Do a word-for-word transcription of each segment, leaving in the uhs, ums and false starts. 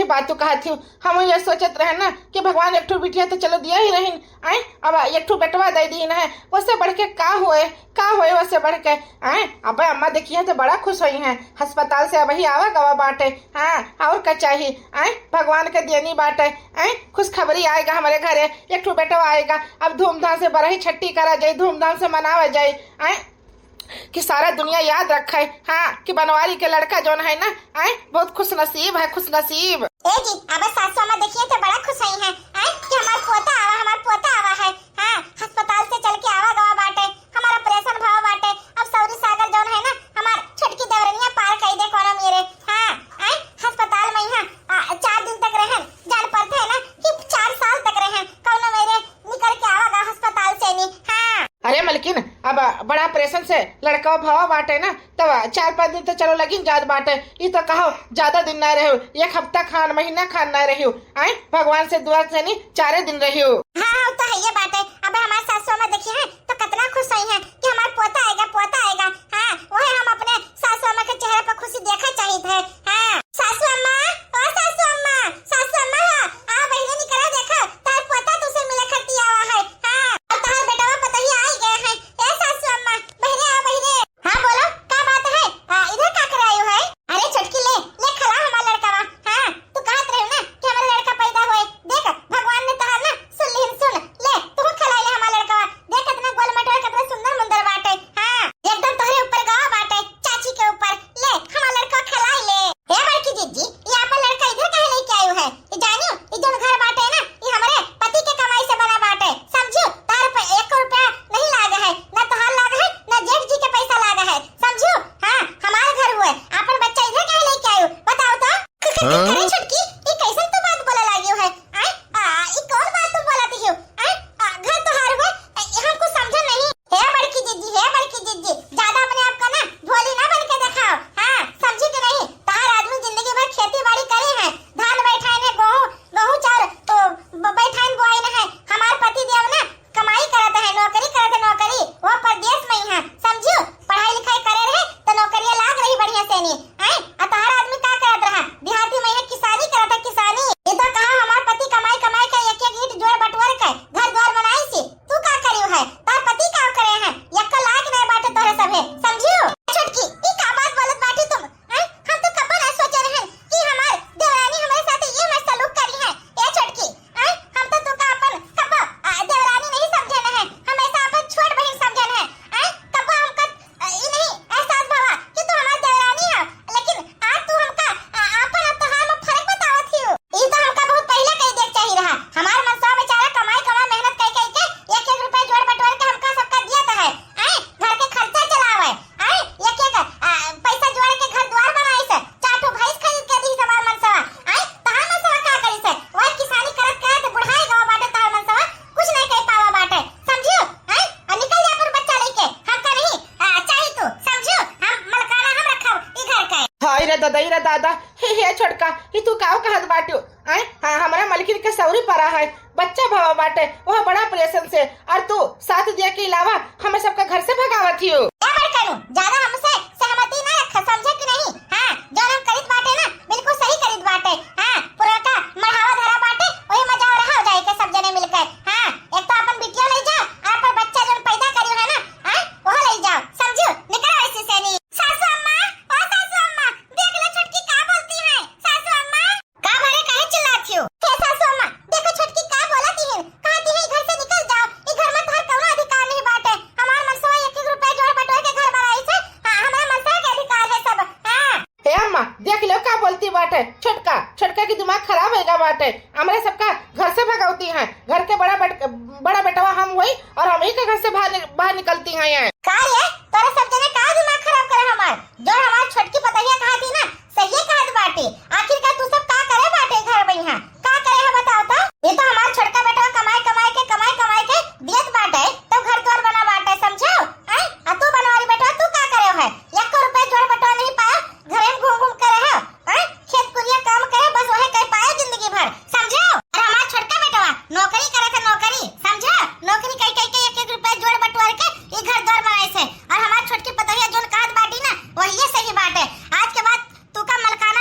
बात तू कहत हियो, हम ये सोचत रहे ना कि भगवान एक ठो बिटिया तो चलो दिया ही रहिन, आए, अब एक ठो बेटवा दे दीन है, उससे बढ़ के का होए, का होए उससे बढ़ के, आए। अब अम्मा देखिए तो बड़ा खुश होई हैं, अस्पताल से अबही आवा गवा बाटे, हाँ, और का चाही, आए, भगवान के देनी बाटे, आए, खुशखबरी आएगा हमरे घरे, एक ठो बेटवा आएगा, अब धूमधाम से बरही छट्टी करा जाई, धूमधाम से मनावा जाई, आए, कि सारा दुनिया याद रखे, हाँ, कि बनवारी के लड़का जौन है ना, आए, बहुत खुशनसीब है, खुशनसीब। ए जी, अब सासू अम्मा देखिए तो बड़ा खुश होई हैं, आए, कि हमार पोता आवा, हमार पोता आवा है, हाँ, अस्पताल से चल के आवा गवा बाटे, हमार ऑपरेशन भवा बाटे, अब सौरी सागर जौन है ना, हमार छोटकी देवरनिया पार कई दे कोनो मेरे, हाँ, आए, अस्पताल में यहाँ, आ, चार दिन तक रहन, जान पड़ते है ना कि चार साल तक रहन, कोनो मेरे निकल के आवा गवा अस्पताल से नी, हाँ। अरे मलकिन, अब बड़ा ऑपरेशन से लड़का भवा बाटे ना, तब चार पाँच दिन तो चलो लगिन जात बाटे। ई तो कहो ज्यादा दिन ना रहो, एक हफ्ता खान, महीना खान ना रहो। आए, भगवान से दुआ से नी, चारे दिन रहो। हाँ, हाँ, तो है ये बाटे। अब हमार सासू अम्मा देखी है तो कितना खुश होई है कि हमार पोता आएगा, पोता आएगा। हाँ, वही हम अपने सासू अम्मा के चेहरा पर खुशी देखा चाहित है। हाँ, सासू अम्मा, ओ सासू अम्मा, सासू अम्मा हो, आ बहिरे निकला देखो, तार पोता तुसे मिले खती आवा है। हाँ, और तार बेटवा पतोहिया आई गए हैं। ए सासू अम्मा, बहिरे आ, बहिरे। हाँ, बोलो, का बात है? आ, इधर का करे आयो है? अरे छोटकी, ले, ले खला हमार लड़कावा। हाँ, तू कहत रहे ना कि हमार लड़का पैदा होए। देख, भगवान ने तहार ना सुन लिहिन, सुन। ले, तू खला ले हमार लड़कावा। देख, कितना गोल मटोल, कितना सुंदर मुंदर बाटे। हाँ, एकदम तोहरे ऊपर गवा बाटे, चाची के ऊपर। ले, हमार लड़का खला ले। हे बड़की जिज्जी, ये आपन लड़का इधर काहे लेके आयो है? ई जानियो, ई जौन घर बाटे ना, ई हमरे पति के कमाई से बना बाटे, समझियो? तार पे एक रुपया नहीं लाग है, ना तोहार लाग है, ना जेठ जी के पैसा लाग है, समझियो? हाँ, हमार घर हुए, आपन बच्चा इधर काहे लेके आयो, बताओ तो? हाँ? अरे छोटकी, ई कैसन तू बात बोले लागियो है? आय, आ, ई कौन बात तू बोलत हियो? आय, आ, घर तोहार हुए, ए, हम कुछ समझे नहीं। हे बड़की जिज्जी, हे बड़की जिज्जी, ज्यादा अपने आप का ना भोली ना बन के देखाओ। हाँ, समझी कि नहीं? तहार आदमी जिंदगी भर खेती बाड़ी करे हैं, धान बैठाइन है, गेहूं, गेहूं चाउर, तो ब-, बैठाइन बोआइन है। हमार पति देव ना कमाई करत है, नौकरी करत है, नौकरी, वो परदेस में ही है, समझियो? पढ़ाई लिखाई करे रहे तो नौकरिया लाग रही बढ़िया से नी, हैं? आ तहार आदमी का करत रहा? देहाती में है, किसानी करत है, किसानी। ये तो कहा हमार पति कमाई कमाई के एक एक ईंट जोड़ बटोर के घर द्वार बनाई सी, तू का करियो है? तार पति का करे हैं? यक्का लायक नहीं बाटे तोहरे सभे, समझियो? छोटकी, ई का बात बोलत बाटी तुम? हैं? हम तो कब्बो ना सोचे रहन कि हमार देवरानी हमरे साथे ये मस्त सलूक करी है। ए छोटकी, हैं? हम तो तुका अपन कब्बो, आ, देवरानी नहीं समझे न है, हमेशा अपन छोट बहिन समझे न है। हैं? कब्बो हमका, आ, ई नहीं एहसास भवा कि तू हमार देवरानी है, लेकिन आज तू हमका, आ, आपन और तोहार में फर्क बतावत हियो। ई तो हमका बहुत पहिले कह देक चाही रहा। हमार मनसवा बेचारा कमाई कमाई मेहनत कई कई के एक एक रुपया जोड़ बटोर के हमका सबका दियत है। आए, घर के खर्चा चलावे। आए, एक एक, आ, पैसा जोड़ के घर द्वार बनाई से, चार ठो भैंस खरीद के दी हमार मनसवा। आए, तहार मनसवा का करी से? वही किसानी करत करत बुढ़ाई गवा बाटे तहार मनसवा, कुछ नहीं कह पावा बाटे। समझियो? आए, आ निकल जा अपन बच्चा लेके। हमका नहीं, आ, चाही तू। समझियो? हम मलकाना हम रखब ई घर के। हाय रे दादा, ई रे दादा, हे, हे छोटका, ई तू काव कहत बाटियो? आय, हाँ, हमरा मलकिन के सौरी परा है, बच्चा भवा बाटे, वह बड़ा ऑपरेशन से, और तू साथ दिया के अलावा हमें सबका घर से भगावत हियो। ए बड़कनू, ज्यादा हमसे सहमति ना रख, समझे कि नहीं? हाँ, जौन हम करित बाटे ना, बिल्कुल सही करित बाटे। हाँ, पुरनका मढ़ावा धरा बाटे, वही मजा और रहा हो जाए के सब जने मिलकर। हाँ, एक तो अपन बिटिया ले जाओ, और अपन बच्चा जौन पैदा करियो है ना, हाँ, वह ले जाओ, समझियो? निकल ऐसे से नहीं। सासू अम्मा, ओ सासू अम्मा, देख लो छोटकी का बोलती है, सासू अम्मा। का भरे काहे चिल्लात हियो? हे सासू अम्मा, देखो छोटकी का बोलत हिन। कहती है, "घर से निकल जाओ, ई घर में तोहर कौनो अधिकार नहीं बाटे। हमार मनसवा एक एक रुपया जोड़ बटोर के घर बनाई से, हाँ, हमरा मनसवा के अधिकार है सब।" हाँ। हे अम्मा, देख लो का बोलती बाटे। छोटका, छोटका की दिमाग खराब होएगा बाटे। हमरे सबका घर से भगौती है। घर के बड़ा बट-, बड़ा बेटवा हम होई और हम ही के घर से बाहर नि-, बाहर निकलती हैं ये। का रे, तोरे सब जने का दिमाग खराब करे हमार? जो हमार छोटकी पतोहिया कहत ही ना, सहिए कहत बाटे। आखिर का तू सब का करे बाटे घर में यहाँ? का करे है बताओ तो? ये तो हमार छोटका बेटवा कमाई कमाई के, कमाई कमाई के दियत बाटे, तो घर द्वार बना बाटे, समझो? आय? आ तू बनवारी बेटवा, तू का करे है? एक रुपया जोड़ बटोर नहीं पाया, घरे में घूम घूम करे है, आय? खेत कुरिया काम करे, बस वही कर पाया जिंदगी भर, समझो? और हमार छोटका बेटवा नौकरी करे थे, नौकरी, समझो? नौकरी कई कई के एक एक रुपया जोड़ बटोर के ई घर द्वार बनाए से। और हमार छोटकी पतोहिया जोन कहत बाटी ना, वही सही बाटे। आज के बाद तू का मलकाना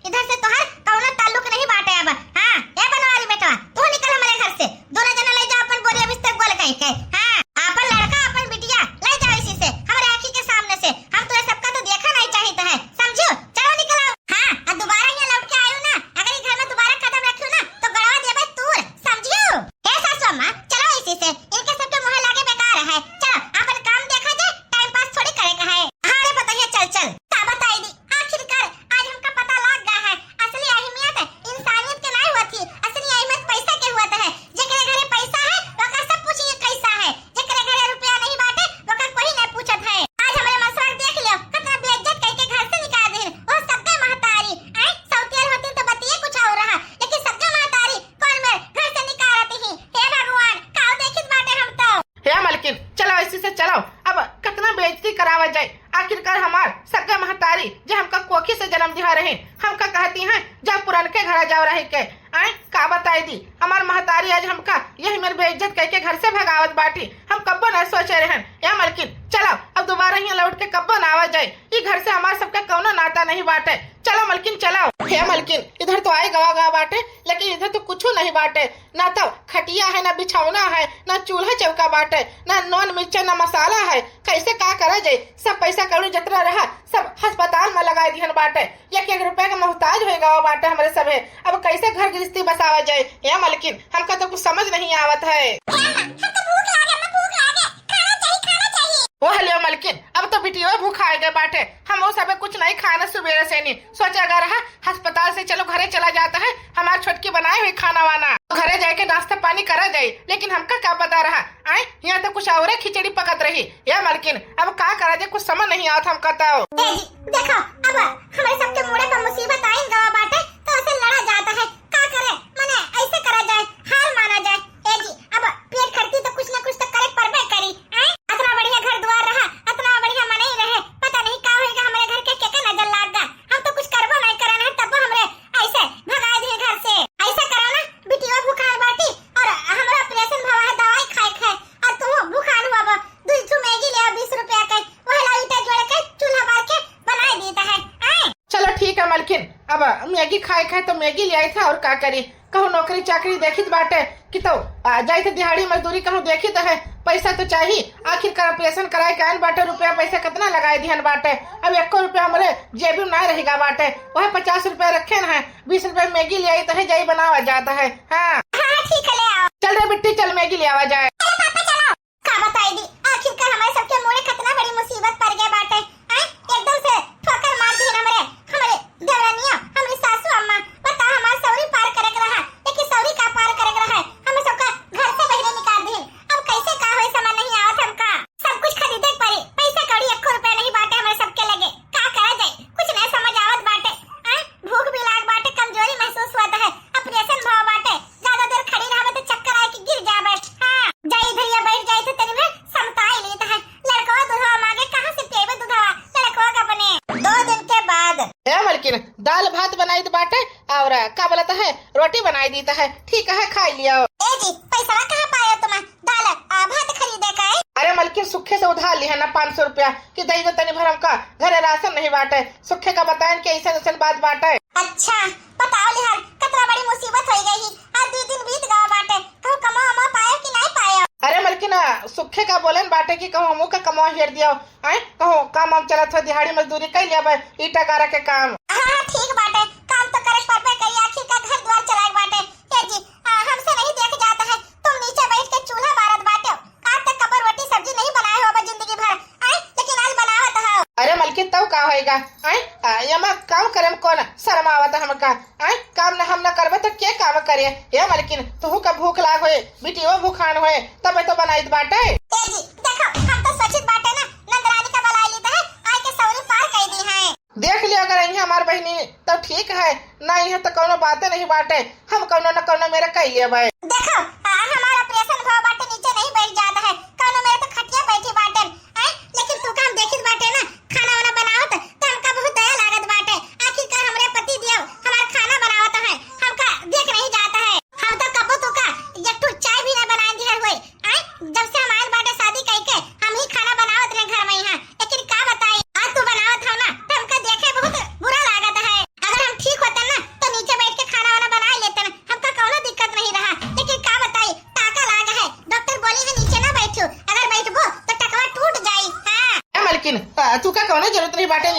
इधर से तोहार कौनो ताल्लुक नहीं बाटे अब। हाँ, ए बनवारी बेटवा, तू निकल हमरे घर से। दोनों जना ले जाओ अपन बोरिया बिस्तर गोल कइ के। हाँ, अपन लड़का, अपन बिटिया ले जाओ इसी से, हमरे आँखी के सामने से। हम तोरे सबका तो देखा नहीं चाहित है, समझियो? चलो निकल आओ। हाँ, आ दोबारा यहाँ लौट के आयो ना, अगर ई घर में दोबारा कदम रखियो ना, तो गड़वा देबे तूर, समझियो? ए सासू अम्मा, चलो इसी से, इनके सबके मुँह लागे बेकार है। चलो, अपन काम देखा जाए, टाइम पास थोड़ी करे का है। हाँ रे पतोहिया, चल चल। का बताई दी, आखिरकार आज हमका पता लाग गा है, असली अहमियत इंसानियत के नाई होत ही, असली अहमियत पैसा के होत है। जेकरे घरे पैसा है, ओकर सब पूछिए कैसा है, जेकरे घरे रुपया नहीं बाटे, ओकर कोई नहीं पूछत है। आज हमरे मसवा देख लियो, कितना बेइज्जत कइके घर से निकाल दे, वो सबके महतारी, आए, सौतियल होती तो बतिये कुछ और रहा, लेकिन सबके महतारी कौन में घर से निकालत ही। हे भगवान, काव देखित बाटे हम तो। हे मलकिन, चलो इसी से चलो, अब कितना बेइज्जती करावा जाए। आखिरकार हमार सगा महतारी, जे हमका कोखी से जन्म दिहा रहे, हमका कहती हैं, "जा पुरनके घरा जाओ रहे के।" आए, का बताई दी, हमार महतारी आज हमका यही मेर बेइज्जत कइके घर से भगावत बाटी। हम कब्बो ना सोचे रहन। या मलकिन, चलो, अब दोबारा यहाँ लौट के कब्बो ना आवा जाए। ई घर से हमार सबका कौनो नाता नहीं बाटे। चलो मलकिन, चलो। हे मलकिन, इधर तो आए गवा गवा बाटे, लेकिन इधर तो कुछू नहीं बाटे। ना तो खटिया है, ना बिछौना है, ना चूल्हा चौका बाटे, ना नून मिर्चा, ना मसाला है। कैसे का करा जाए? सब पैसा कौड़ी जतना रहा, सब अस्पताल में लगाए दिहन बाटे। एक एक रुपया के मोहताज होइ गवा बाटे हमरे सभे। अब कैसे घर गृहस्थी बसावा जाए? या मलकिन, हमका तो कुछ समझ नहीं आवत है। हे अम्मा, हमका भूख लागे, अम्मा, भूख लागे। खाना चाहिए, खाना चाहिए। वो हलियो मलकिन, अब तो बिटियो भूखाए गए बाटे। हम वो सबे कुछ नहीं खाना सुबेरे से नहीं। सोचा गा रहा, अस्पताल से चलो घरे चला जाता है, हमार छोटकी बनाए हुई खाना वाना। घरे जाके नाश्ता पानी करा जाए, लेकिन हमका का पता रहा, आए, यहाँ तो कुछ औरे खिचड़ी पकत रही। या मलकिन, अब का करा जाए, कुछ समझ नहीं आवत हमका तो। ए जी, देखो, अब हमरे सबके मुड़े पर मुसीबत आइन गवा बाटे, तो ऐसे लड़ा जाता है। का करे, मने ऐसे करा जाए, हार माना जाए। ए जी, अब पेट खरती तो कुछ ना कुछ तो करे परबे करी, आए? अतना बढ़िया घर दुआर रहा, अतना बढ़िया मनई रहे, पता नहीं का होइगा, हमरे घर के केके नजर लाग गा। हम तो कुछ करबो नहीं करन है, तब हमरे ऐसे भगा दिए घर से। ऐसा करा ना, बिटियो भुखाए बाटी और हमरा ऑपरेशन भवा है, दवाई खाए खाए, और तू भुखान हुआ बा, दू ठो मैगी ले आ बीस रुपया के, वह ला ईटा जोड़ के चूल्हा बार के बनाए देता है, आए? चलो ठीक है मलकिन, अब मैगी खाए खाए तो मैगी ले आई था और का करी, कहूँ नौकरी चाकरी देखित बाटे कि तो, आ, जाई थे दिहाड़ी मजदूरी कहूँ देखित है, पैसा तो चाही, आखिरकार ऑपरेशन कराए के आन बाटे, रुपया पैसा कितना लगाए दिहन बाटे, अब एको रुपया हमरे जेबी में ना रहिगा बाटे, वह पचास रुपया रखे न है, बीस रुपया मैगी ले आई तो है, जाई बनावा जाता है। हाँ। हाँ, ठीक है, ले आओ। चल रे बिट्टी, चल मैगी ले आवा जाए। चलो पापा, चलो। का बताई दी, आखिरकार हमरे सबके मुड़े कितना बड़ी मुसीबत पड़ गए बाटे। आय, एकदम से ठोकर मार दी हमरे, हमरे देवरानिया, हमरी सासू अम्मा। बताओ, हमार सौरी पार करे के रहा, लेकिन सौरी का पार करे के रहा, हमें सबका घर से बहरे निकाल दी। अब कैसे का होई, समझ नहीं आवत हमका। सब कुछ खरीदे के पड़ी, पैसा कौड़ी एको रुपया नहीं बाटे हमरे सबके लगे, का करा जाए, कुछ नहीं समझ आवत बाटे। आय, भूख भी लाग बाटे, कमजोरी महसूस होत है, ऑपरेशन भवा बाटे, ज्यादा देर खड़ी रहबे तो चक्कर आए के गिर जाबे। हाँ, जाई इधरिया बैठ जाई तो तनी में समताई लेत है। लड़कवा दूधवा मांगे, कहाँ से पिएबे दूधवा लड़कवा के अपने? दो दिन के बाद। ए मलकिन, दाल भात बनाई दी बाटे और का बोलत है, रोटी बनाई दीत है, ठीक है, खाई लियो। ए जी, पैसवा कहाँ पायो तुम दाल आ भात खरीदे का है? अरे मलकिन, सुखे से उधार लिहे ना पाँच सौ रुपया कि दई दो तनी भर, हमका घरे राशन नहीं बाटे। सुखे का बताएन कि ऐसन ऐसन बात बाटे। अच्छा, बताओ लिहाल, कतरा बड़ी मुसीबत होई गई ही। आज दू दिन बीत गवा बाटे, कहूँ कमाओ अमाओ पायो कि नहीं पायो? अरे मलकिन, सुखे का बोलेन बाटे कि कहूँ हमू का कमाओ हेर दियो, आय, कहूँ काम वाम चलत हो, दिहाड़ी मजदूरी कई लिया बे, ईटा गारा के काम। हाँ, हाँ, ठीक बाटे, काम तो करे परबे करी, आखिर का घर द्वार चलाए बाटे। ए जी, आ, हमसे नहीं देख जाता है, तुम नीचे बैठ के चूल्हा बारत बाटे हो। आज तक कबर रोटी सब्जी नहीं बनाए हो अब जिंदगी भर, आय, लेकिन आज बनावत हो। अरे मलकिन, तब का होएगा, आय, आ, एमा काम करे में कौन शर्म आवत है हमका, आय, काम न हम न करबे तो के काम करे? ए मलकिन, तुहू का भूख लाग होए, बिटियो भूखान होए, तबे तो बनाइत बाटे। ए जी, देखो, हम तो सोचित बाटे ना, नंदरानी का बलाई ली तो है, आय के सौरी पार कई दी है। देख लियो, अगर अइहें हमार बहिनी, तब ठीक है, ना अइहें तो कौनो बाते नहीं बाटे, हम कौनो न कौनो मेरे कई लेबे। देखो, आ, हमार ऑपरेशन भवा बाटे, नीचे नहीं बैठ जाता है, कौनो मेरे तो खटिया बैठी बाटे, हैं? लेकिन तू का हम देखित बाटे ना, खाना वाना बनावत, तो हमका बहुत दया लागत बाटे। आखिरकार हमरे पति देव हमार खाना बनावत है, हमका देख नहीं जाता है। हम तो कबो तू का एक ठो चाय भी ना बनाए दिया हुए, आय, जब से हम आयल बाटे शादी कइके, हम ही खाना बनावत रहे घर में यहाँ। लेकिन का बताई, आज तू बनावत हो ना, तो हमका देखे बहुत बुरा लागत है। अगर हम ठीक होते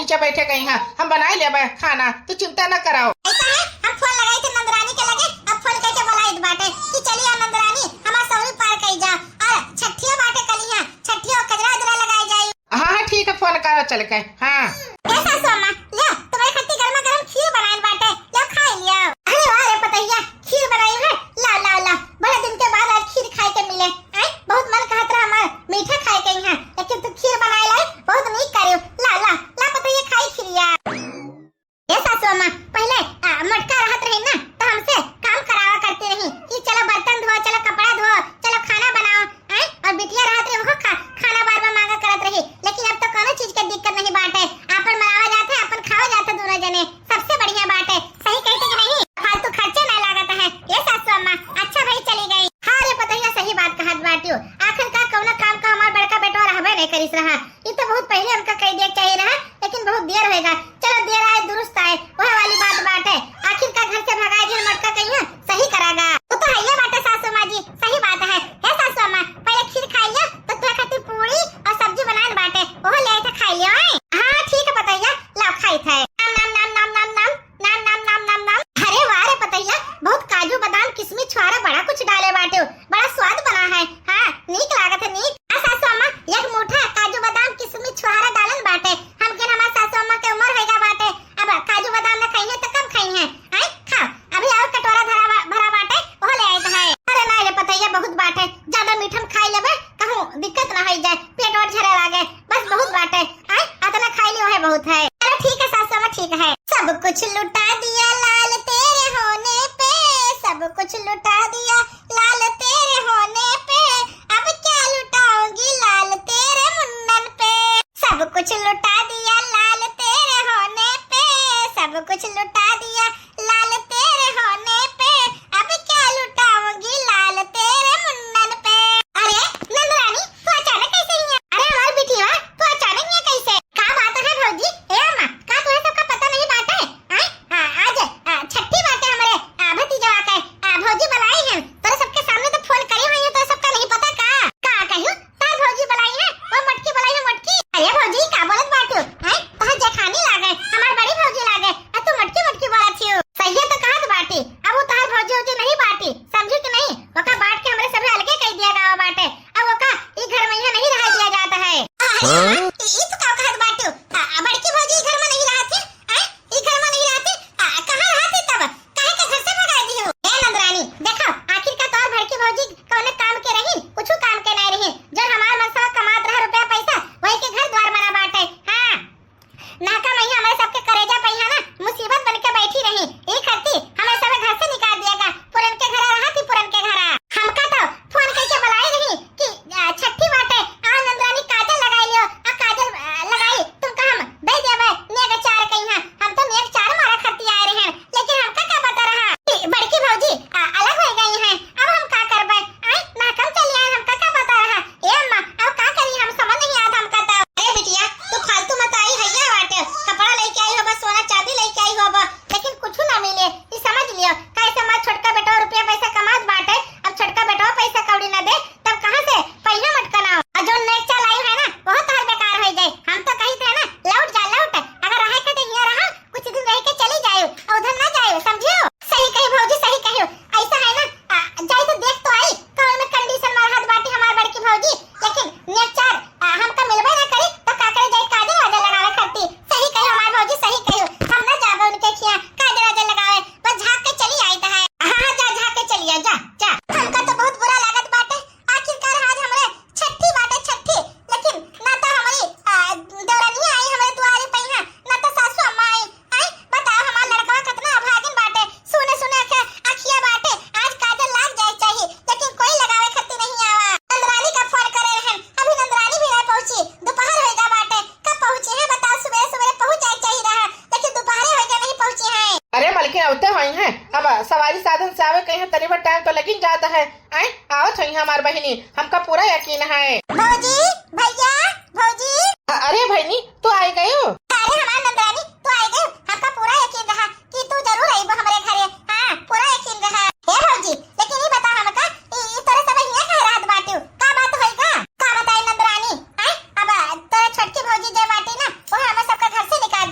क्या बैठे गई हैं, हम बनाई लेबे खाना, तू चिंता न कराओ। ऐसा है, हम फोन लगाई थे नंदरानी के लगे, अब फोन करके बुलाई बाटे कि चली आ नंदरानी, हमार सौरी पार कई जा। और छठिया बाटे कली है, छठिया कजरा उजरा लगाई जाई। हाँ, हाँ, ठीक है, फोन करो चल के। हाँ। ए सासू अम्मा, ले, तुम्हारे खातिर गर्मा गर्म खीर बनाइल बाटे, ले खाई लियो। अरे वाह रे पतैया, खीर बनाई है, ला, ला, ला, बड़े दिन के बाद आज खीर खाए के मिले। आय, बहुत मन कहत रहा हमार मीठा खाए के यहाँ, लेकिन तू खीर बनाए लाई, बहुत नीक करियो। ला, ला, ला पतैया, खाई खीरिया। ए सासू अम्मा, पहिले, आ, मोटका रहत रही ना, तो हमसे काम करावा करती रही कि चलो बर्तन धो, चलो कपड़ा धो, चलो खाना बनाओ, हैं? और बिटिया रहत रही, वो खा-, खाना बार बार मांगा करत रही। लेकिन अब तो कोनो चीज के दिक्कत नहीं बाटे, आपन बनावा जात है, आपन खावा जात है दोनों जने, सबसे बढ़िया बाटे। सही कहते कि नहीं? फालतू खर्चे नहीं लागत है। ए सासू अम्मा, अच्छा भाई चली गई। हाँ रे पतैया, सही बात कहत बाटियो। आखिर का कौनो काम का हमार बड़का बेटवा रहबे नहीं करिस रहा। ई तो बहुत पहिले हमका कह दिया चाहिए रहा, लेकिन बहुत देर होएगा। चलो, देर आए दुरुस्त आए, वह वाली बात बात है। आखिर का घर से भगाए दिया मोटका कहिया, सही करागा। वो तो है ये बात है सासू माँ जी, सही बात है। हे सासू अम्मा, पहिले खीर खाई लियो, तो तोहरे खातिर पूरी और सब्जी बनाए बाटे, वो ले आए थे, खाई लियो, हैं? हाँ, ठीक है पतैया, लाओ खाई थे। नाम, नाम, नाम, नाम, नाम, नाम। नाम, नाम, नाम, नाम, नाम। अरे वाह रे पतैया, बहुत काजू, बादाम, किशमिश, छुहारा, बड़ा कुछ डाले बाटे हो, बड़ा स्वाद बना है। हाँ, नीक लागत है, नीक। आ सासू अम्मा, एक मुठा काजू, बादाम, किशमिश, छुहारा डालन बाटे। हमके न हमार सासू अम्मा के उम्र होइगा बाटे, अब काजू, बादाम न खाई है तो कब खाई है? आय, खाओ, अभी और कटोरा धरा बा-, भरा बाटे, वो ले आए है। अरे ना रे पतैया, बहुत बाटे, ज्यादा मीठा में खाई लेबे, कहूँ दिक्कत ना होई जाए, पेट वोट झरे लागे, बस बहुत बाटे। आय, अतना खाई लियो है, बहुत है। चलो ठीक है सासू अम्मा, ठीक है। सब कुछ लुटा दिया लाल तेरे होने पे, सब कुछ लुटा दिया लाल तेरे होने पे, अब क्या लुटाऊंगी लाल तेरे मुंडन पे। सब कुछ लुटा दिया लाल तेरे होने पे, सब कुछ लुटा दिया लाल तेरे होने पे, अब क्या लुटाऊंगी लाल तेरे मुंडन पे। अरे नंदरानी, तू अचानक कैसे हियाँ? अरे हमार बिटिया, तू अचानक हियाँ कैसे? का बात है भौजी? ए अम्मा, का तुहे सबका पता नहीं बाटे? आय, आ, आज, आ, छठी बाटे हमरे, आ, भतीजवा के, आ, भौजी बुलाई है। तोरे सबके सामने तो फोन करी हुई है, तोरे सबका नहीं पता का? का कहियो? तार भौजी बुलाई है, वो मोटकी बुलाई है, मोटकी। अरे भौजी, का बोलत बाटू? हैं? तोहर जेठानी लागे, हमार बड़ी भौजी लागे, आ तू मोटकी मोटकी बोलत हियो। सही है तो कहत बाटी, अब वो तोहर भौजी उजी नहीं बाटी, समझू कि नहीं? ओका बांट के हमरे सभे अलगे कई दिया गावा बाटे, अब ओका ई घर में यहाँ नहीं रहा दिया जाता है। अरे, हाँ? ई, ई तू का कहत बाटू? आ, बड़की भौजी ई घर में नहीं रहत है? आय, ई घर में नहीं रहत है? आ, कहाँ रहत है तब? काहे के घर से भगा दियो? ए नंदरानी, देखो, आखिर का तोर बड़की भौजी कौने काम के रही? कुछ काम के नहीं रही। जो हमार मसवा कमात रहा रुपया पैसा, वही के घर द्वार बना बाटे। हाँ, नाका मैया हमारे सबके करेजा पे यहाँ ना मुसीबत बन के बैठी रही। ई करती हमें सब घर से निकाल दिया गा। पुरन के घरा रहा थी, पुरन के घरा। हमका तो फोन करके बुलाई रही कि, आ, छठी बाटे, आ नंदरानी काजल लगाई लियो, आ काजल, आ, लगाई, तुमका हम दे देबे नेग चार कहिया। हम तो नेग चार मारा खरती आए रहे हैं, लेकिन हमका का पता रहा कि बड़की भौजी, आ, अलग हो गई हैं। अब हम का करबे? आय, ना कम चली आए, हमका का पता रहा? ए अम्मा, अब का करी, हम समझ नहीं आत हमका तो। अरे बिटिया, तू फालतू मत आई, हैया बाटे, कपड़ा लेके आई होबा, सोना चांदी लेके आई होबा, लेकिन कुछ ना मिले, ई समझ लियो। कैसे हमार छोटका बेटवा रुपया पैसा कमात बाटे, अब छोटका बेटवा पैसा कौड़ी ना दे, तब कहाँ से पहिया मटकना हो? और जो नेग चार लाई है ना, वह तोहर बेकार हो जाए। हम तो कही थे ना, लौट जा, लौट, अगर रहे के तो हियाँ रहा, कुछ दिन रह के चली जायो, और उधर ना जायो, समझियो? सही कही भौजी, सही कहियो। ऐसा है ना, आ, जाई तो देख तो आई, कौन में condition में रहत बाटी हमार बड़की भौजी, लेकिन नेग चार, आ, हमका मिलबे ना करी, तो का करे जाई काजल वाजल लगावे खातिर? सही कहियो हमार भौजी, सही कहियो, हम ना जाबे उनके खिया काजल वाजल लगावे, बस झाँक के चली आई तो है। हाँ, हाँ, जा, झाँक के चली आ, जा, जा। हमका तो बहुत बुरा लागत बाटे, आखिरकार आज हमरे छठी बाटे, छठी, लेकिन ना तो हमारी, आ, देवरानिया आई हमरे दुआरे पे यहाँ, ना तो सासू अम्मा आई। आई, बताओ, हमार लड़कवा कितना अभागिन बाटे, सुने सुने के अखिया बाटे, आज काजल लाग जाए चाहिए, लेकिन कोई लगावे खत्ती नहीं आवा। नंदरानी का फोन करे रहन, अभी नंदरानी भी नहीं पहुँची, दोपहर होएगा बाटे, कब पहुँची है बताओ, सुबह सुबह पहुँच जाए चाहिए रहा, लेकिन दोपहरे होएगा नहीं पहुँची है। अरे मलकिन, अवते होई हैं, अब सवारी साधन से आवे कहीं तनी भर टाइम तो लगिन जाता है। आय, आवत होई हमार बहिनी, हमका पूरा यकीन है। भौजी, भैया, भौजी। अ-, अरे बहिनी, तू आई गयू? अरे हमार नंदरानी, तू आई गयू? हमका पूरा यकीन रहा कि तू जरूर अइबो हमरे घरे। हाँ, पूरा यकीन रहा। हे भौजी, लेकिन ई बता हमका, ई, ई तोरे सब हियां काहे रहत बाटियो? का बात होई का? का बताई नंदरानी? आय, अब तोरे छोटकी भौजी जे बाटी ना, वो हमें सबका घर से निकाल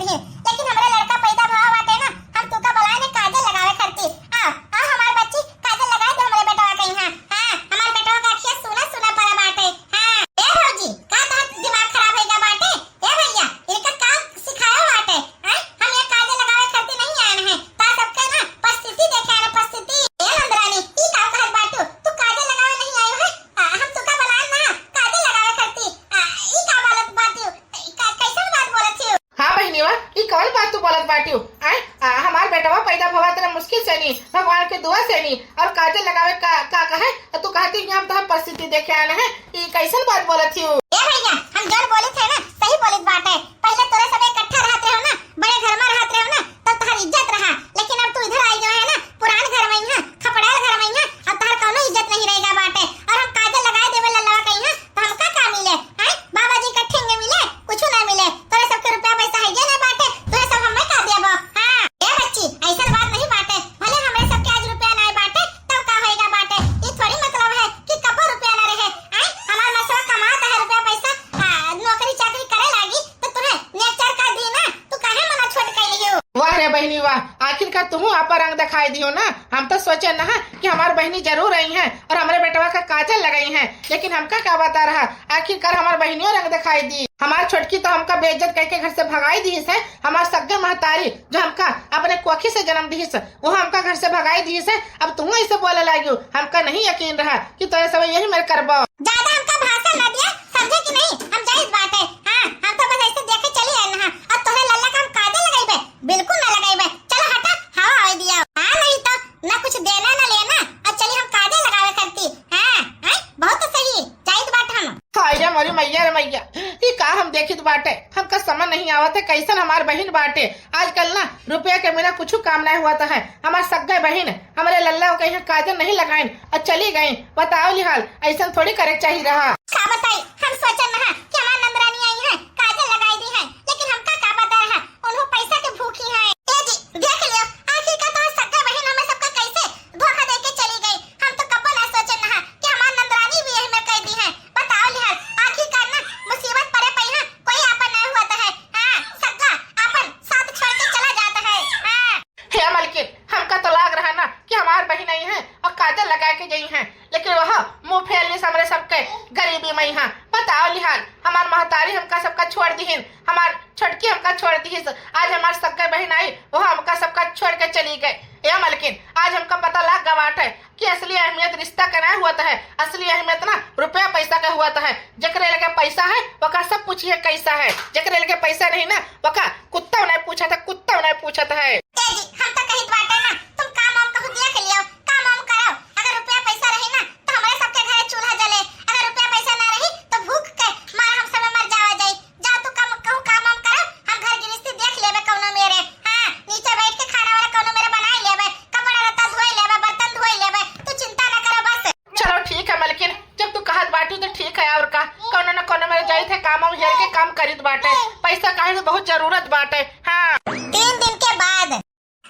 पैदा भवा तेरे मुश्किल से नी, भगवान के दुआ से नी, और काजल लगावे का, का कहे, और तू कहती कि हम तोहार परिस्थिति देखे आए हैं, ई कैसन बात बोलत ही? ए भैया, हम जौन बोलित है ना, सही बोलित बाटे। पहिले तोरे सब इकट्ठा रहत रहो ना, बड़े घर में रहत रहो ना, तब तोहार इज्जत रहा, लेकिन अब तू इधर आई गयो है ना, पुरान घर में यहाँ, खपड़ाल घर में यहाँ, अब तोहार कौनो इज्जत नहीं रहेगा बाटे। और हम काजल लगाए देवे लल्लवा के यहाँ, तो हमका का मिले? हैं? बाबा जी का ठेंगे मिले, कुछ ना मिले। तोरे सबके रुपया पैसा है ये ना बाटे, तोरे सब हमें का देबो? हाँ, ए बच्ची, ऐसन बात नहीं बाटे। भले हमरे सबके आज रुपया ना बाटे, तब का होएगा बाटे? ये थोड़ी मतलब है कि कबो रुपया ना रहे। हैं? हमार मसवा कमात है रुपया पैसा, हाँ, नौकरी चाकरी करे लागी, तो तुम्हें नेचर का दी ना, तू काहे मना छोट कर लियो? वाह रे बहिनी वाह, आखिरकार तुहू आपा रंग दिखाई दियो ना। हम तो सोचे ना कि हमार बहिनी जरूर आई हैं और हमरे बेटवा का काजल लगाई हैं, लेकिन हमका का पता रहा, आखिरकार हमार बहिनियों रंग दिखाई दी। हमार छोटकी तो हमका बेइज्जत करके घर से भगाई दी है, हमार सग्गे महतारी जो हमका अपने कोखी से जन्म दी है, वो हमका घर से भगाई दी है। अब तुहू ऐसे बोले लागियो, हमका नहीं यकीन रहा कि तोरे सब यही मेर करबो। ज्यादा हमका भाषण ना दिया, समझे कि नहीं? हम जाइत बाटे। हाँ, हम तो बस ऐसे देखे चली आए ना। और तोहरे लल्ला का हम काजल लगाइबे? बिल्कुल ना लगाइबे। चलो हटा, हवा आवे दिया। हाँ, नहीं तो ना कुछ देना ना लेना, और चली हम काजल लगावे करती। हाँ, हैं? बहुत सही, जाइत बाटे हम। हाय रे मोरी मैया रे मैया, ई का हम देखित बाटे, हमका समझ नहीं आवत है कैसन हमार बहिन बाटे। आजकल ना रुपया के बिना कुछ काम नहीं हुआ है। हमार सग्गे बहिन हमरे लल्ला के यहाँ काजल नहीं लगाइन और चली गई। बताओ लिहाल, ऐसन थोड़ी करे के चाहिए रहा। का बताई, हम सोचन रहा कि हमार नंदरानी आई है, काजल लगाई दी है, लेकिन हमका का पता रहा उन्हों पैसा के भूखी है। ए जी, देख लियो, आखिर का तोहर सग्गा बहिन हमें सबका कैसे धोखा दे के चली गई। हम तो कब्बो ना सोचन रहा कि हमार नंदरानी भी यही में कैदी है। बताओ लिहाल, आखिरकार ना मुसीबत पड़े पे यहाँ कोई आपन नहीं हुआ है। हाँ, सग्गा आपन साथ छोड़ के चला जाता है। हाँ। हे मलकिन, हमका तो लाग रहा ना कि हमार बहिन आई है और काजल लगा के गई है, लेकिन वह मुँह फेर लिस हमरे सबके गरीबी में। हाँ, बताओ लिहाल, हमार महतारी हमका सबका छोड़ दिहिन, हमार छोटकी हमका छोड़ दिहिस। आज हमार सबके बहिन आई, वह हमका सबका छोड़ के चली गई। ए मलकिन, आज हमका पता लाग गवा बाटे कि असली अहमियत रिश्ता के ना हुअत है, असली अहमियत ना रुपया पैसा के हुअत है। जेकरे लगे पैसा है, ओका सब पूछिए कैसा है, जेकरे लगे पैसा नहीं ना, ओका कुत्ता नहीं पूछत है, कुत्ता नहीं पूछत है। ए जी, हम तो कहित बाटे ना, तुम काम वाम कहूँ देख लियो, काम वाम करो। अगर रुपया पैसा रही ना, तो हमरे सबके घरे चूल्हा जले। अगर रुपया पैसा ना रही, तो भूख के मारे हम सब मर जावा जाई। जा तू काम, कहूँ काम वाम करो, हम घर गृहस्थी देख लेबे कौनो मेरे। हाँ, नीचे बैठ के खाना वाना कौनो मेरे बनाई लेबे, कपड़ा लत्ता धोई लेबे, बर्तन धोई लेबे, तू चिंता ना करो बस। चलो ठीक है मलकिन, जब तू कहत बाटू तो ठीक है, और का, कौनो न कौनो मेरे जाइत है काम वाम हेर के काम करित बाटे, पैसा काहे से बहुत जरूरत बाटे। हाँ। तीन दिन के बाद।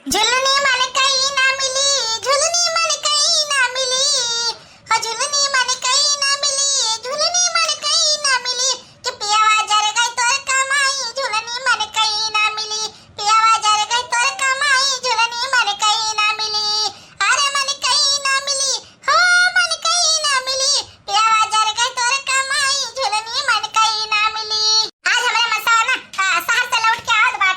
झुलनी मन कहीं ना मिली, झुलनी मन कहीं ना मिली, हो झुलनी मन कहीं ना मिली, झुलनी मन कहीं ना मिली, कि पियावा जर गई तोर कमाई, झुलनी मन कहीं ना मिली, पियावा जर गई तोर कमाई, झुलनी मन कहीं ना मिली, अरे मन कहीं ना मिली, हो मन कहीं ना मिली, पियावा जर गई तोर कमाई, झुलनी मन कहीं ना मिली। आज हमरे मसावा ना, आ, शहर से लौट के आवत बा।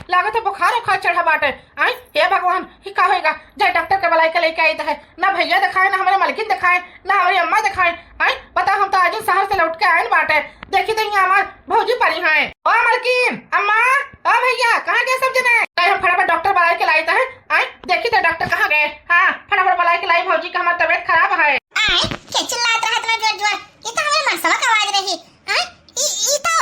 लागत है बुखार उखार चढ़ा बाटे। आय, हे भगवान, ही का होएगा? जाए डॉक्टर के बुलाए के लेके आई है। ना भैया दिखाए, ना हमरे मलकिन दिखाए, ना हमरी अम्मा दिखाए। आय, बताओ, हम तो आज ही शहर से लौट के आए बाटे। देखी तो यहाँ हमार भौजी पड़ी हैं। ओ मलकिन, अम्मा, ओ भैया, कहाँ गए सब जने? आय, हम फटाफट डॉक्टर बुलाए के लाए है। आय, देखी तो डॉक्टर कहाँ गए? हाँ, फटाफट बुलाए के लाई भौजी का, हमार तबीयत खराब है। आय, के चिल्लात रहत ना जोर जोर? ये तो हमरे मनसवा का आवाज रही। आय, ई, ई तो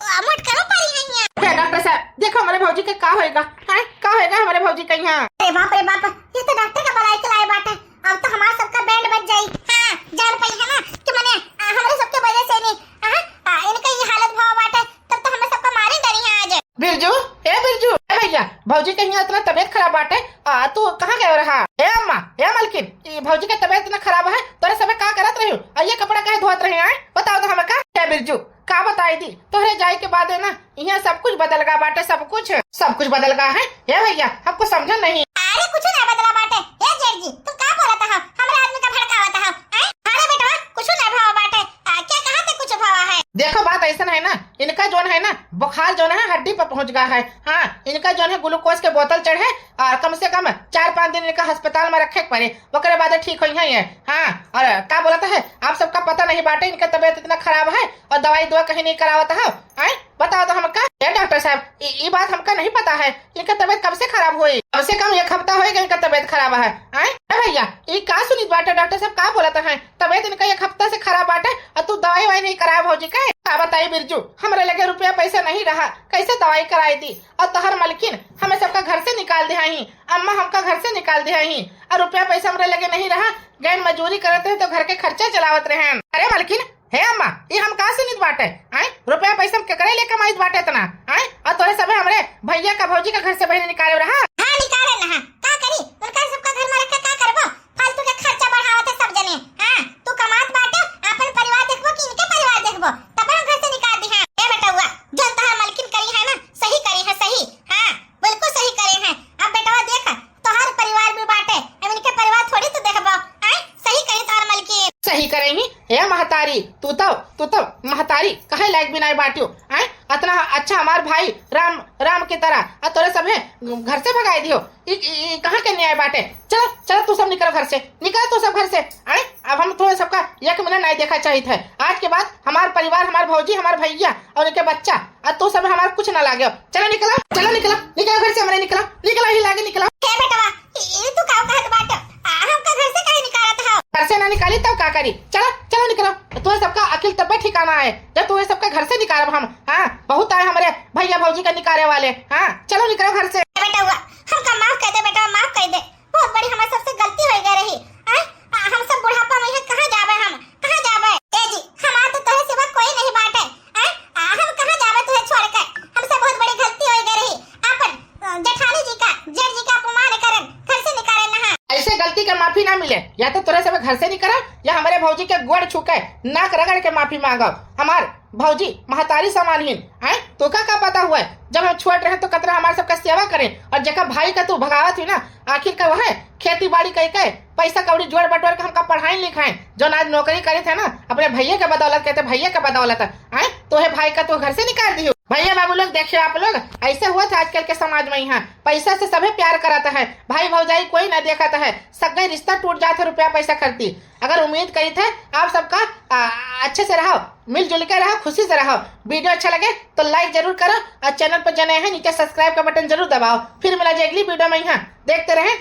आ, मोटकरो परी है यहाँ। हे डॉक्टर साहब, देखो हमरे भौजी के का होएगा, हैं? का होएगा हमरे भौजी के यहाँ? अरे बाप रे बाप, ये तो डॉक्टर का बुलाए के लाए बाटे। अब तो हमार सबका बैंड बज जाई। हाँ, जान पाई है ना कि मने, आ, हमरे सबके वजह से नहीं, हाँ, आ, इनका ये हालत भवा बाटे, तब तो हमें सबका मारे डरी है आज। बिरजू, ए बिरजू, ए भैया, भौजी के यहाँ इतना तबीयत खराब बाटे, आ, तू कहाँ गए रहा? ए अम्मा, ए मलकिन, ई भौजी के तबीयत इतना खराब है, तोरे सबे का करत रही हो? आ ये कपड़ा काहे धोत रहे हैं? बताओ तो हमका। ए बिरजू, का बताई दी, तोहरे जाए के बाद है ना, यहाँ सब कुछ बदल गा बाटे, सब कुछ, सब कुछ बदल गा है। हे भैया, हमको समझा नहीं। अरे कुछ ना बदला बाटे। हे जेठ जी, तू का बोलत हो? हमरा आदमी का भड़कावत हो, हैं? अरे बेटवा, कुछ ना भवा बाटे। आ, क्या कहा थे कुछ भवा है? देखो, बात ऐसा है ना, इनका जोन है ना, बुखार जोन है, हड्डी पर पहुंच गा है। हाँ, इनका जोन है, ग्लूकोज के बोतल चढ़े और कम से कम चार पाँच दिन इनका अस्पताल में रखे के पड़े, ओकरे बाद ठीक होई है ये। हाँ, और का बोलत है, आप सबका पता नहीं बाटे, इनका तबीयत इतना खराब है, और दवाई दुआ कहीं नहीं करावत हो, आय? बताओ तो हमका। ए डॉक्टर साहब, ई, ई बात हमका नहीं पता है, इनका तबीयत कब से खराब हुई? कम से कम एक हफ्ता होएगा इनका तबीयत खराब है, आय? ए भैया, ई का सुनित बाटे, डॉक्टर साहब का बोलत है? तबीयत इनका एक हफ्ता से खराब बाटे, और तू दवाई वाई नहीं कराया भौजी के? का बताई बिरजू, हमरे लगे रुपया पैसा नहीं रहा, कैसे दवाई कराई दी? और तोहर मलकिन हमें सबका घर से निकाल दे ही, अम्मा हमका घर से निकाल दे ही, और रुपया पैसा हमरे लगे नहीं रहा, गैन मजूरी करत रहे तो घर के खर्चा चलावत रहे। अरे मलकिन, हे अम्मा, ई हम का सुनित बाटे? आय, रुपया पैसा हम केकरे लिए कमाइत बाटे इतना? आय, और तोरे सबे हमरे भैया का भौजी का घर से बहन निकाले रहा। हाँ, निकाले रहा। का करी? उनका सबका घर में रख के का करबो? फालतू के खर्चा बढ़ावत है सब जने। हाँ, तू कमात बाटे, अपन परिवार देखबो कि इनके परिवार देखबो? तब हम घर से निकाल दी है। ए बेटउआ, जोन तोहार मलकिन करी है ना, सही करी है, सही। हाँ, बिल्कुल सही करे हैं। अब बेटवा देख, तोहार परिवार भी बाटे, अब इनके परिवार थोड़ी तू देखबो। आय, सही कही तोहार मलकिन। सही करे ही, हे महतारी, तू तो, तू तो महतारी कहे लायक भी नहीं बाटियो। आय, इतना अच्छा हमार भाई राम, राम की तरह, और तोरे सभे घर से भगाई दियो। ई, ई, ई कहाँ के न्याय बाटे? चलो, चलो, तू सब निकलो घर से, निकलो तू सब घर से। आय, अब हम तुम्हें सबका एक मिनट नहीं देखा चाहित है। आज के बाद हमार परिवार, हमार भौजी, हमार भैया और इनके बच्चा, और तू सब हमार कुछ ना लागे। चलो निकलो, चलो निकलो, निकलो घर से, हमरे निकलो, निकलो, ही लागे निकलो। हे बेटवा, ई, ई तू का कहत बाटे? आ, हमका घर से काहे निकालत हो? घर से ना निकाली तब का करी? चलो, चलो निकलो। तू सबका अकिल तब्बे ठिकाना है, जब तू सबका घर से निकालब हम। हाँ, बहुत आए हमरे भैया भौजी का निकाले वाले। हाँ, चलो निकलो घर से। ए बेटवा, हमका माफ कर दे बेटवा, माफ कर दे। बहुत बड़ी हमारे सबसे गलती हो गई रही। आय, आ, हम सब बुढ़ापा में हैं, कहाँ जाबे हम, कहाँ जाबे? ए जी, हमार तो तोहरे सिवा कोई नहीं बाटे। आय, आ, हम कहाँ जाबे तुझे छोड़ के? हमसे बहुत बड़ी गलती हो गई रही। अपन, अ, जेठानी जी का, जेठ जी का अपमान करन, घर से निकाले ना। ऐसे गलती का माफी ना मिले, या तो तोरे सब घर से निकलो, या हमारे भौजी के गोड़ छू के, नाक रगड़ के माफी मांगो। हमार भौजी महतारी समान हीन, हैं? तोका का पता हुआ है? जब हम छोट रहे तो कतरा हमार सबका सेवा करे, और जेका भाई का तू भगावत हुई ना, आखिर का वह खेती बाड़ी कई के पैसा कौड़ी जोड़ बटोर के हमका पढ़ाई लिखाए, जो आज नौकरी करे थे ना, अपने भैया के बदौलत, कहते भैया के बदौलत, हैं? तो है भाई का तू घर से निकाल दियो। भैया बाबू लोग, देखियो आप लोग, ऐसे हुआ था आजकल के समाज में। यहाँ पैसा से सभी प्यार करत है, भाई भौजाई कोई ना देखत है, सगई रिश्ता टूट जात है रुपया पैसा खर्ची। अगर उम्मीद करी थे आप सबका, आ, अच्छे से रहो, मिलजुल के रहो, खुशी से रहो। वीडियो अच्छा लगे तो लाइक जरूर करो, और चैनल पर जने हैं नीचे सब्सक्राइब का बटन जरूर दबाओ। फिर मिला जाए अगली वीडियो में। यहाँ देखते रहें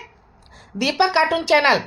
दीपक कार्टून चैनल।